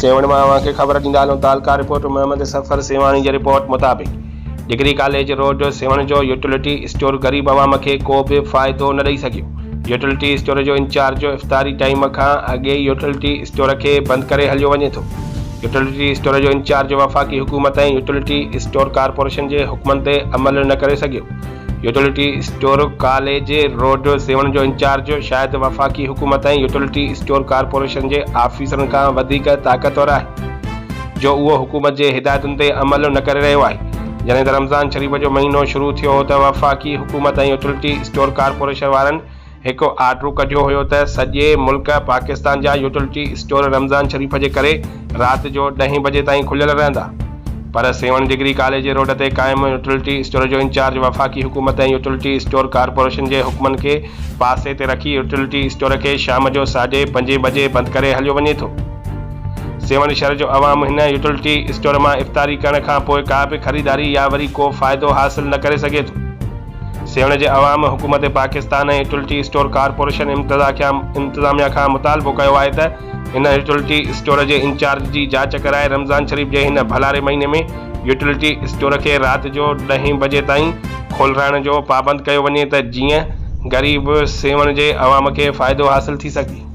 سيوهڻ مان اوهان کي خبر ڏيندا هلون تعلقه رپورٽ محمد صفر سيوهاڻي جي رپورٽ مطابق ڊگري ڪاليج روڊ سيوهڻ جو يوٽيلٽي اسٽور غريب عوام کي ڪو به فائدو نه ڏئي سگهيو يوٽيلٽي اسٽور جو انچارج افطاري ٽائيم کان اڳي ئي يوٽيلٽي اسٽور کي بند ڪري هليو وڃي ٿو يوٽيلٽي اسٽور جو انچارج وفاقي حڪومت ۽ يوٽيلٽي اسٽور ڪارپوريشن جي حڪمن تي عمل نه ڪري سگهيو utility store college road Sehwan جو انچارج شايد وفاقي حڪومت ۽ يوٽيلٽي اسٽور ڪارپوريشن جي آفيسرن کان وڌيڪ طاقتور آهي جو اهو حڪومت جي هدايتن تي عمل نه ڪري رهيو آهي. جڏهن ته رمضان شريف جو مهينو شروع ٿيو هو ته وفاقي حڪومت ۽ يوٽيلٽي اسٽور ڪارپوريشن وارن هڪ آرڊر ڪڍيو هيو ته سڄي ملڪ پاڪستان جا يوٽيلٽي اسٽور رمضان شريف جي ڪري رات جو ڏهين بجي تائين کليل رهندا پر سيوهڻ ڊگري ڪاليج روڊ تي قائم يوٽيلٽي اسٽور جو انچارج وفاقي حڪومت ۽ يوٽيلٽي اسٽور ڪارپوريشن جي حڪمن کي پاسي تي رکي يوٽيلٽي اسٽور کي شام جو ساڍي پنجين بجي بند ڪري هليو وڃي ٿو. سيوهڻ شھر جو عوام هن يوٽيلٽي اسٽور مان افطاري ڪرڻ کان پوء ڪا به خريداري يا وري ڪو فائدو حاصل نه ڪري سگهي ٿو. سيوهڻ جي عوام حڪومت پاڪستان ۽ يوٽيلٽي اسٽور ڪارپوريشن انتظاميا کان مطالبو ڪيو آهي ته هن يوٽيلٽي اسٽور جي انچارج جي جاچ ڪرائي رمضان شريف جي هن ڀلاري مهيني ۾ يوٽيلٽي اسٽور کي رات جو ڏهين بجي تائين کولرائڻ جو پابند ڪيو وڃي ته جيئن غريب سيوهڻ جي عوام کي فائدو حاصل ٿي سگهي.